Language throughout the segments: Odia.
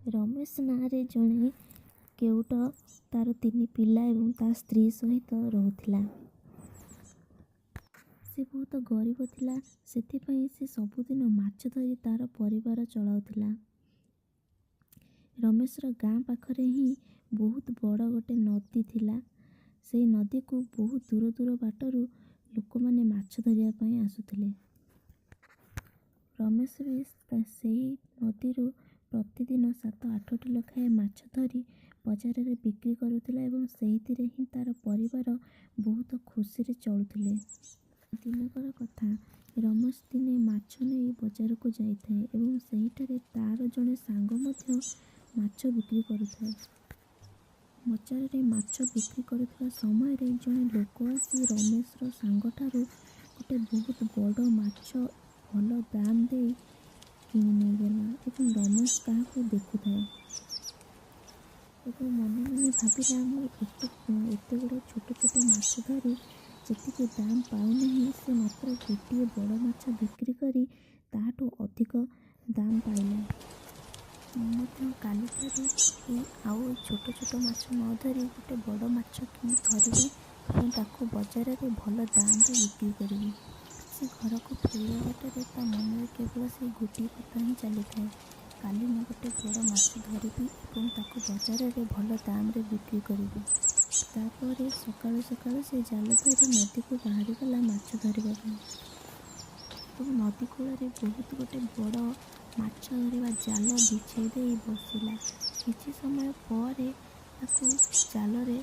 ରମେଶ ନାଁରେ ଜଣେ କେଉଟ ତାର ତିନି ପିଲା ଏବଂ ତା ସ୍ତ୍ରୀ ସହିତ ରହୁଥିଲା। ସେ ବହୁତ ଗରିବ ଥିଲା, ସେଥିପାଇଁ ସେ ସବୁଦିନ ମାଛ ଧରି ତାର ପରିବାର ଚଳାଉଥିଲା। ରମେଶର ଗାଁ ପାଖରେ ହିଁ ବହୁତ ବଡ଼ ଗୋଟେ ନଦୀ ଥିଲା। ସେଇ ନଦୀକୁ ବହୁତ ଦୂର ଦୂର ବାଟରୁ ଲୋକମାନେ ମାଛ ଧରିବା ପାଇଁ ଆସୁଥିଲେ। ରମେଶ ବି ସେଇ ନଦୀରୁ ପ୍ରତିଦିନ ସାତ ଆଠଟି ଲେଖାଏଁ ମାଛ ଧରି ବଜାରରେ ବିକ୍ରି କରୁଥିଲା ଏବଂ ସେଇଥିରେ ହିଁ ତାର ପରିବାର ବହୁତ ଖୁସିରେ ଚଳୁଥିଲେ। ଦିନକର କଥା, ରମେଶ ଦିନେ ମାଛ ନେଇ ବଜାରକୁ ଯାଇଥାଏ ଏବଂ ସେହିଠାରେ ତାର ଜଣେ ସାଙ୍ଗ ମଧ୍ୟ ମାଛ ବିକ୍ରି କରୁଥାଏ। ବଜାରରେ ମାଛ ବିକ୍ରି କରୁଥିବା ସମୟରେ ଜଣେ ଲୋକ ଆସି ରମେଶର ସାଙ୍ଗଠାରୁ ଗୋଟେ ବହୁତ ବଡ଼ ମାଛ ଭଲ ଦାମ୍ ଦେଇ କିଣି ନେଇଗଲା ଏବଂ ରମେଶ ତାହାକୁ ଦେଖୁଥାଏ ଏବଂ ମନେ ମନେ ଭାବିଲା, ମୁଁ ଏତେ ଏତେ ଗୁଡ଼ାଏ ଛୋଟ ଛୋଟ ମାଛ ଧରି ଯେତିକି ଦାମ୍ ପାଉନାହିଁ, ସେ ମାତ୍ର ଗୋଟିଏ ବଡ଼ ମାଛ ବିକ୍ରି କରି ତାହାଠୁ ଅଧିକ ଦାମ୍ ପାଇଲା। ମୁଁ ମଧ୍ୟ କାଲିଠାରୁ ଏଇ ଆଉ ଛୋଟ ଛୋଟ ମାଛ ନ ଧରି ଗୋଟେ ବଡ଼ ମାଛ କିଣି ଧରିବି ଏବଂ ତାକୁ ବଜାରରେ ଭଲ ଦାମ୍ରେ ବିକ୍ରି କରିବି। ସେ ଘରକୁ ଫେରିବା ବାଟରେ ତା ମନରେ କେବଳ ସେଇ ଗୋଟିଏ କଥା ହିଁ ଚାଲିଥାଏ, କାଲି ମୁଁ ଗୋଟେ ବଡ଼ ମାଛ ଧରିବି ଏବଂ ତାକୁ ବଜାରରେ ଭଲ ଦାମ୍ରେ ବିକ୍ରି କରିବି। ତାପରେ ସକାଳୁ ସକାଳୁ ସେ ଜାଲ ଧରି ନଦୀକୁ ବାହାରିଗଲା ମାଛ ଧରିବା ପାଇଁ ଏବଂ ନଦୀ କୂଳରେ ବହୁତ ଗୋଟେ ବଡ଼ ମାଛ ଧରିବା ଜାଲ ବିଛେଇ ଦେଇ ବସିଲା। କିଛି ସମୟ ପରେ ତାକୁ ଜାଲରେ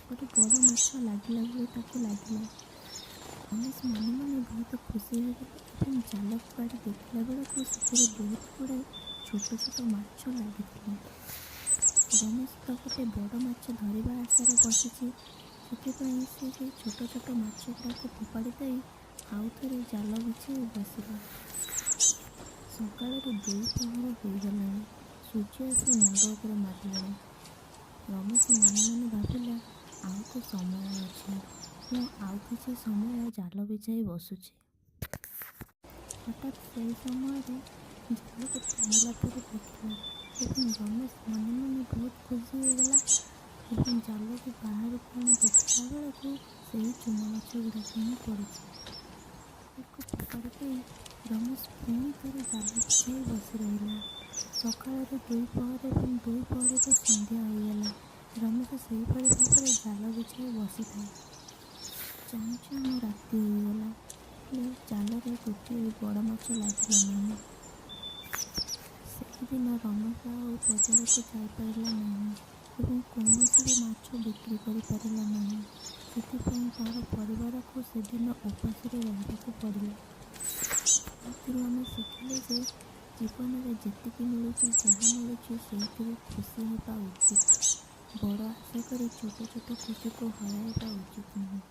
ଗୋଟେ ବଡ଼ ମାଛ ଲାଗିଲା ଭଳି ତାକୁ ଲାଗିଲା। ରମେଶ ମନେ ମନେ ବହୁତ ଖୁସି ହୋଇଗଲା ଏବଂ ଜାଲକୁ କାଢ଼ି ଦେଖିଲା ବେଳକୁ ସେଥିରେ ବହୁତ ଗୁଡ଼ାଏ ଛୋଟ ଛୋଟ ମାଛ ଲାଗିଥିଲା। ରମେଶ ତ ଗୋଟେ ବଡ଼ ମାଛ ଧରିବା ଆଶାରେ ବସିଛି, ସେଥିପାଇଁ ସେ ସେଇ ଛୋଟ ଛୋଟ ମାଛ ଗୁଡ଼ାକୁ ଫୋପାଡ଼ି ଦେଇ ଆଉ ଥରେ ଜାଲ ବିଛେଇ ବସିଲା। ସକାଳର ଦୁଇ ପହର ହୋଇଗଲାଣି। ସୂର୍ଯ୍ୟ ଆସି ମୁଣ୍ଡ ଉପରେ ମାରିଲାଣି। ରମେଶ ମନେ ମନେ ଭାବିଲା, ଆଉ ତ ସମୟ ଅଛି, ମୁଁ ଆଉ କିଛି ସମୟ ଜାଲ ବିଛାଇ ବସୁଛି। ହଠାତ୍ ସେହି ସମୟରେ ଜାଲକୁ ଟାଣିଲା ପରି ଲାଗିଲା ଏବଂ ରମେଶ ମନେ ମନେ ବହୁତ ଖୁସି ହୋଇଗଲା ଏବଂ ଜାଲକୁ ବାହାରକୁ ଆଣି ଦେଖିଲା ବେଳକୁ ସେହି ଚୁନା ମାଛ ଗୁଡ଼ାକ ହିଁ ପଡ଼ିଛି। ତାକୁ ଫୋପାଡ଼ି ଦେଇ ରମେଶ ପୁଣି ଥରେ ଜାଲ ବିଛାଇ ବସି ରହିଲା। ସକାଳର ଦୁଇ ପହର ଏବଂ ଦୁଇ ପହରରୁ ସନ୍ଧ୍ୟା ହୋଇଗଲା। ରମେଶ ସେହିପରି ଭାବରେ ଜାଲ ବିଛାଇ ବସିଥାଏ। ଚାହୁଁ ଚାହୁଁ ରାତି ହୋଇଗଲା, ହେଲେ ଜାଲରେ ଗୋଟିଏ ବି ବଡ଼ ମାଛ ଲାଗିଲା ନାହିଁ। ସେହିଦିନ ରମେଶ ଆଉ ବଜାରକୁ ଯାଇପାରିଲା ନାହିଁ ଏବଂ କୌଣସି ବି ମାଛ ବିକ୍ରି କରିପାରିଲା ନାହିଁ। ସେଥିପାଇଁ ତାର ପରିବାରକୁ ସେଦିନ ଉପାସରେ ରହିବାକୁ ପଡ଼ିଲା। ଏଥିରୁ ଆମେ ଶିଖିଲେ ଯେ ଜୀବନରେ ଯେତିକି ମିଳୁଛି, ଯାହା ମିଳୁଛି, ସେଇଥିରେ ଖୁସି ହେବା ଉଚିତ। ବଡ଼ ଆଶା କରି ଛୋଟ ଛୋଟ ଖୁସିକୁ ହରାଇବା ଉଚିତ ନୁହେଁ।